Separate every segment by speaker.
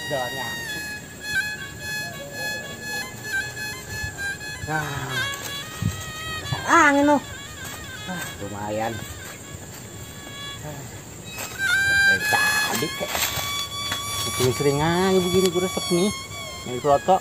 Speaker 1: Jalannya. Nah, angin loh. Lumayan. Dari tadi kayak sering aja begini gue resep nih. Yang kelotok.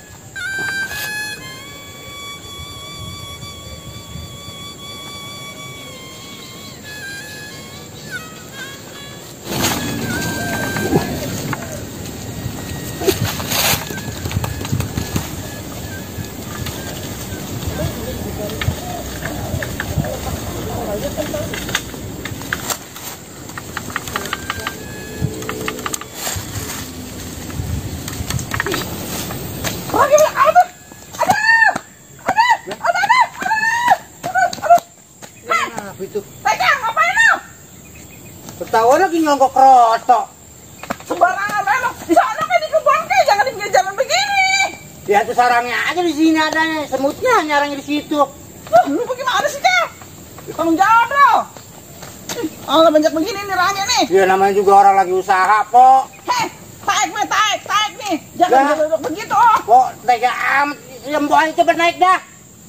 Speaker 1: Itu pegang ngapain lo? Ketahuan lagi nyongkok rotok.
Speaker 2: Sembarangan lo. Di sana kan di kebun kayak jangan di pinggir jalan begini.
Speaker 1: Ya tuh sarangnya aja di sini adanya, semutnya nyarangnya di situ.
Speaker 2: Lu bagaimana sih kak? Tanggung jawab lo. Oh banyak begini nih rangnya nih.
Speaker 1: Ya namanya juga orang lagi usaha po.
Speaker 2: Heh, taik nih. Jangan duduk begitu oh.
Speaker 1: Kok tega amat, lembuan itu bernaik dah.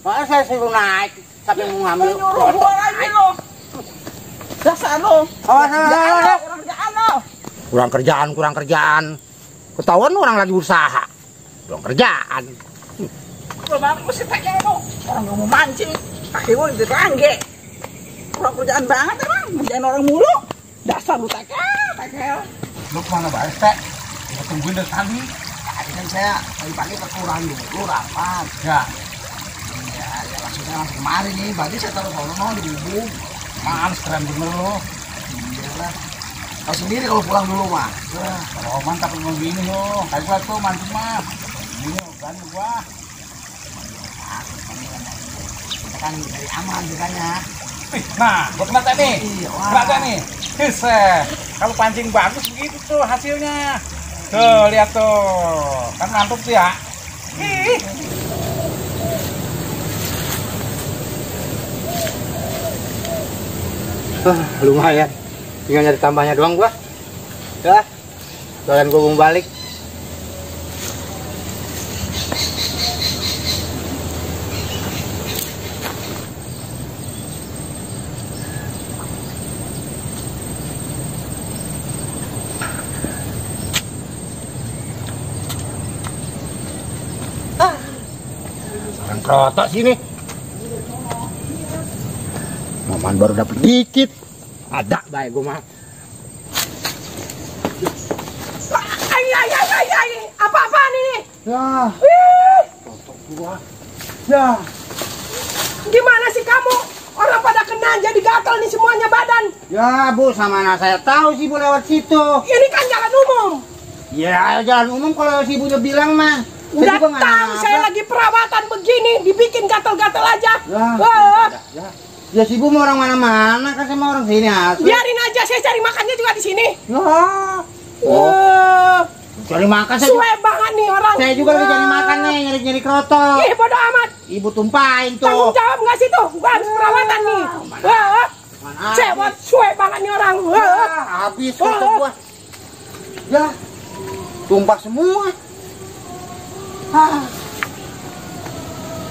Speaker 1: Masa saya suruh naik. Sampai mau ngambil
Speaker 2: nyuruh gua lagi lo. Dasar lo.
Speaker 1: Kurang kerjaan. Ketahuan orang lagi usaha. Kurang kerjaan.
Speaker 2: Lo banget mesti tanya lo. Orang nggak mau mancing. Kaki gua di rangge. Kurang kerjaan banget emang. Kerjaan orang mulu. Dasar lu tekel.
Speaker 3: Lu kemana balik teh? Kita tungguin dari tadi. Tadi kan saya pagi-pagi kekurangan dulu rapat. Ya. Ya maksudnya langsung kemarin nih, berarti saya taruh sono di bubuk. Males keren bener lo. Iyalah. Kau sendiri kalau pulang dulu mah. Kalau mantap begini lo, kayak gua tuh mancing mah. Ini kan gua. Kita kan dari aman jadinya.
Speaker 4: Nah, buat mata nih.
Speaker 3: Iya,
Speaker 4: mata nih. Bisa. Kalau pancing bagus begitu tuh hasilnya. Tuh, lihat tuh. Kan mantap tuh ya. Ih.
Speaker 1: Lumayan. Tinggal nyari tambahnya doang gua. Ya. Kalian gua mau balik. Sarang kerotok sini. Maman baru dapat dikit. Ada baik gue mah.
Speaker 2: Ay. Apa-apaan ini?
Speaker 1: Ya.
Speaker 2: Totok
Speaker 1: gua. Ya.
Speaker 2: Gimana sih kamu? Orang pada kena jadi gatal nih semuanya badan.
Speaker 1: Ya Bu, sama anak saya tahu sih Bu lewat situ.
Speaker 2: Ini kan jalan umum.
Speaker 1: Ya jalan umum kalau si Bu udah bilang mah.
Speaker 2: Udah tahu saya lagi perawatan begini dibikin gatal-gatal aja.
Speaker 1: Ya. Ya si Bu mau orang mana-mana kan saya mau orang sini asli.
Speaker 2: Biarin aja saya cari makannya juga di sini.
Speaker 1: Cari makan saya.
Speaker 2: Suwe banget nih orang.
Speaker 1: Saya juga lagi cari makan nih, nyari kerotok.
Speaker 2: Ih bodo amat.
Speaker 1: Ibu tumpahin tuh.
Speaker 2: Tanggung jawab nggak sih tuh? Gua harus perawatan nih. Cewek suwe banget nih orang.
Speaker 1: Habis kerotok gua. Ya. Tumpah semua.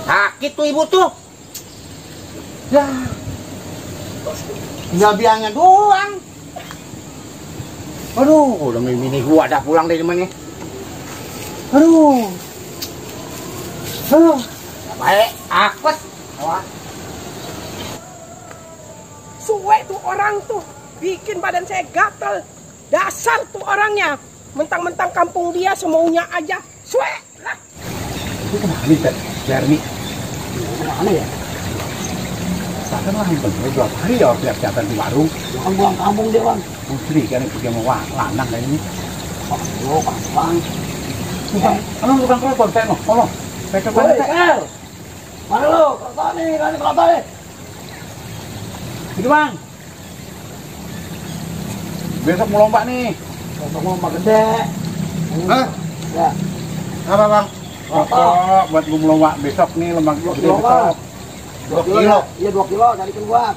Speaker 1: Sakit tuh ibu tuh. Ya. Tinggal biangnya doang. Aduh, udah mini gua dah pulang dari temennya. Aduh. Baik, apes.
Speaker 2: Suwe tuh orang tuh bikin badan saya gatel. Dasar tuh orangnya. Mentang-mentang kampung dia semaunya aja. Suwe lah.
Speaker 3: Itu kemana nih, Jeremy? Kemana ya? Bahkan lah yang penting dua hari ya kelihatan di warung.
Speaker 1: Jangan buang kampung dia bang.
Speaker 3: Putri kan itu dia mau lanang kayak ini.
Speaker 1: Oh, bang.
Speaker 3: Bukan kelotok saya no, tolong. Saya ke mana teh?
Speaker 1: Mana lo? Kelotok nih, kan kelotok nih.
Speaker 3: Itu bang. Besok mau lomba nih.
Speaker 1: Kelotok lomba gede.
Speaker 3: Hah?
Speaker 1: Ya. Apa bang?
Speaker 3: Kelotok buat gue lomba besok nih lembang gede besok.
Speaker 1: 2 kilo.
Speaker 2: Iya 2 kilo carikan gua.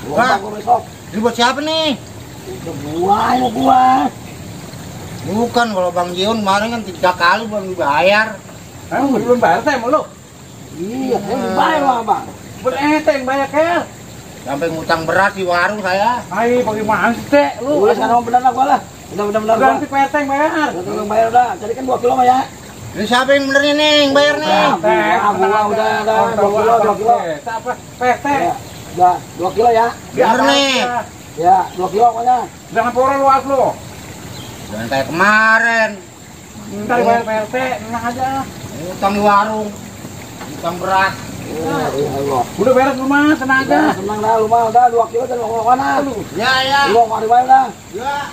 Speaker 1: Gua besok. Ini buat siapa nih?
Speaker 2: Gua.
Speaker 1: Bukan, kalau Bang Jion kemarin kan 3 kali belum dibayar.
Speaker 4: Belum bayar teh sama lu.
Speaker 3: Iya, yang bayar lah bang.
Speaker 4: Berete yang bayar Kel.
Speaker 1: Sampai ngutang beras di warung saya.
Speaker 4: Hai, bagaimana sih teh lu?
Speaker 3: Udah sekarang benar lah gua lah. Benar gua.
Speaker 4: Ganti PT yang bayar.
Speaker 3: Udah bayar udah. Carikan 2 kilo mah ya.
Speaker 1: Ini siapa yang benernya nih, yang bayar nih?
Speaker 3: Gua udah 2 kilo.
Speaker 4: Siapa? PT.
Speaker 3: Udah 2 kilo ya.
Speaker 1: Bener nih.
Speaker 3: Ya, 2 kilo pokoknya.
Speaker 4: Jangan pura luas lu.
Speaker 1: Jangan kayak kemarin.
Speaker 4: Ntar bayar PT, enak aja.
Speaker 1: Ngutang di warung. Ngutang beras.
Speaker 3: Allah.
Speaker 4: Udah beres rumah, tenang aja.
Speaker 3: Senang dah lu mah udah 2 kilo dan mau mana?
Speaker 1: Ya, ya.
Speaker 3: Lu mau bayar dah.
Speaker 1: Ya.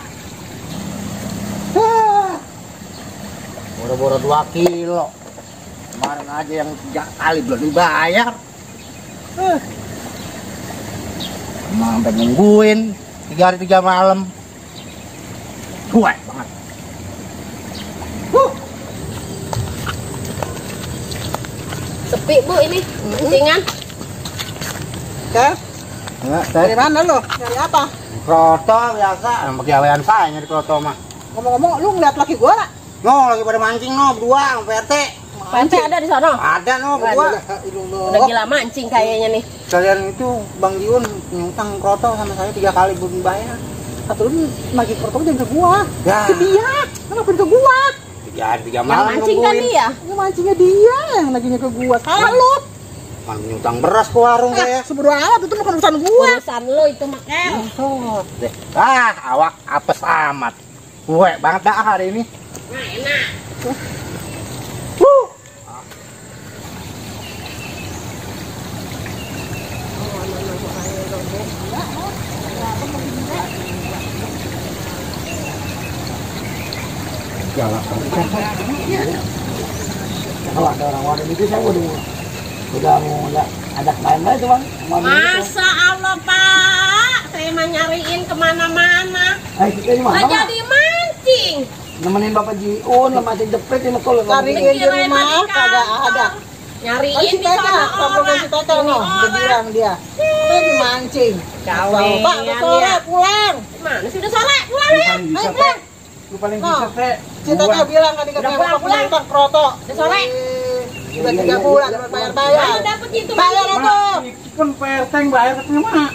Speaker 1: Boro-boro 2 kilo. Kemarin aja yang 3 kali belum dibayar. Emang sampai nungguin 3 hari 3 malam. Cuek banget.
Speaker 5: Sepi bu ini mancingan.
Speaker 2: Kel,
Speaker 1: Enggak,
Speaker 2: dari mana lo? Dari apa?
Speaker 1: kroto biasa. Pegawaian saya nyari kroto mah.
Speaker 2: Ngomong-ngomong, lu ngeliat laki gua nggak?
Speaker 1: No, lagi pada mancing no, berdua sama PRT.
Speaker 5: Pancing ada di sana.
Speaker 1: Ada no, berdua.
Speaker 5: Udah gila mancing kayaknya nih.
Speaker 1: Kalian itu Bang Jiun ngutang kroto sama saya 3 kali belum dibayar.
Speaker 2: Satu lu lagi kortok jangan ke gua.
Speaker 1: Ya.
Speaker 2: Ke dia, kenapa ke gua?
Speaker 1: 3 hari 3
Speaker 5: Yang
Speaker 1: malam
Speaker 5: mancing kan
Speaker 1: nungguin.
Speaker 5: dia.
Speaker 2: Ini mancingnya dia yang naginya ke gua. Salah lu.
Speaker 1: Kan ngutang beras ke warung saya.
Speaker 2: Sebodoh amat itu bukan urusan gua.
Speaker 5: Urusan lo itu makel.
Speaker 1: Sot deh. Awak apes amat. Gue banget dah hari ini.
Speaker 5: Nah enak.
Speaker 3: Kalau ada orang wadah itu saya udah mau ada lain lah itu bang.
Speaker 5: Masa Allah pak, saya mah nyariin kemana-mana.
Speaker 3: Kita di mana?
Speaker 5: Nggak jadi mancing.
Speaker 3: Nemenin Bapak Jiun, mancing jepret ini kalau
Speaker 2: Cariin di rumah kagak ada.
Speaker 5: Nyariin
Speaker 2: Si
Speaker 5: di
Speaker 2: Tetel,
Speaker 5: sana
Speaker 2: kalau
Speaker 5: orang.
Speaker 2: si Tetel no, udah bilang dia. Dia dimancing.
Speaker 5: Gawean
Speaker 2: Pak, udah sore
Speaker 5: dia.
Speaker 2: pulang.
Speaker 5: Mana sudah sore pulang ya?
Speaker 2: Ayo pulang.
Speaker 4: Lu paling
Speaker 2: No.
Speaker 4: bisa teh.
Speaker 2: Si Tetel bilang kan
Speaker 5: Udah
Speaker 2: dikasih
Speaker 5: pulang,
Speaker 2: pulang utang kroto.
Speaker 5: Udah sore.
Speaker 2: Udah 3 bulan belum bayar-bayar.
Speaker 5: Mana dapet itu
Speaker 2: Bayar
Speaker 5: mancing?
Speaker 2: itu.
Speaker 4: Itu pun PRT yang bayar katanya mah.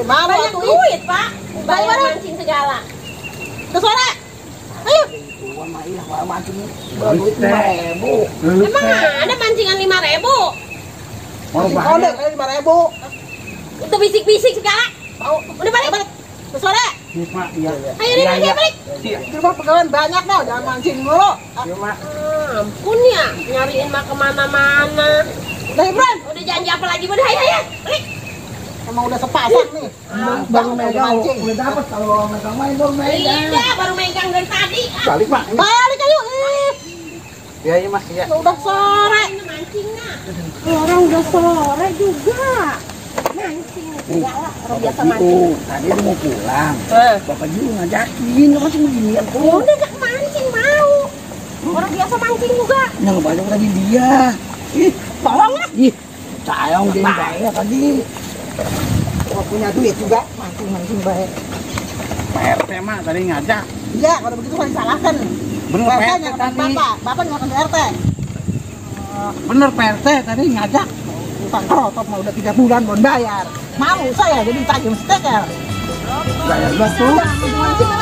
Speaker 2: Mana
Speaker 5: Banyak
Speaker 2: tuh?
Speaker 5: duit pak. Bayar
Speaker 2: Bayar.
Speaker 5: mancing segala.
Speaker 2: Udah sore. Ayo.
Speaker 3: Tuan mah iya mancing duit 5.000.
Speaker 5: Emang ada mancingan 5.000?
Speaker 4: Mau
Speaker 2: Si
Speaker 4: bayar.
Speaker 2: kode kali 5.000.
Speaker 5: Udah bisik-bisik segala. Mau udah balik.
Speaker 2: Udah sore.
Speaker 4: Iya, Mak, iya.
Speaker 5: Ayo deh balik.
Speaker 2: Di rumah pegawai banyak no, jangan mancing mulu.
Speaker 4: Iya, Mak.
Speaker 5: Ampun ya, nyariin mah kemana-mana.
Speaker 2: Udah Ibran,
Speaker 5: Udah janji apa lagi? Udah ayo. Balik.
Speaker 2: emang udah sepasang nih.
Speaker 3: Baru megang udah dapat kalau megang main baru megang.
Speaker 5: Iya, baru megang dari tadi.
Speaker 4: Balik, Mak.
Speaker 2: Balik ayo.
Speaker 1: Iya, iya Mas, iya.
Speaker 2: Udah sore.
Speaker 5: Ini mancing nah.
Speaker 2: Orang udah sore juga.
Speaker 5: Mancing segala. Orang biasa mancing.
Speaker 3: Tadi dia mau pulang. Bapak Jiun ngajakin, masih beginian
Speaker 5: Ya
Speaker 3: tuh.
Speaker 5: udah gak mancing mau. Orang biasa mancing juga.
Speaker 3: Yang banyak tadi dia. Ih,
Speaker 5: Bohong lah.
Speaker 3: ih, sayang dia yang bayar tadi.
Speaker 2: Kalau punya duit juga mancing baik.
Speaker 4: PRT mah tadi ngajak.
Speaker 2: Iya, kalau begitu kan disalahkan.
Speaker 4: Bener
Speaker 2: RT
Speaker 4: PRT
Speaker 2: nyangkut
Speaker 4: tadi.
Speaker 2: bapak nyangkut RT.
Speaker 4: Bener PRT tadi ngajak.
Speaker 2: Utang krotot mah udah 3 bulan belum bayar. Mau saya jadi tajam steker.
Speaker 3: Bayar betul.
Speaker 2: Mancing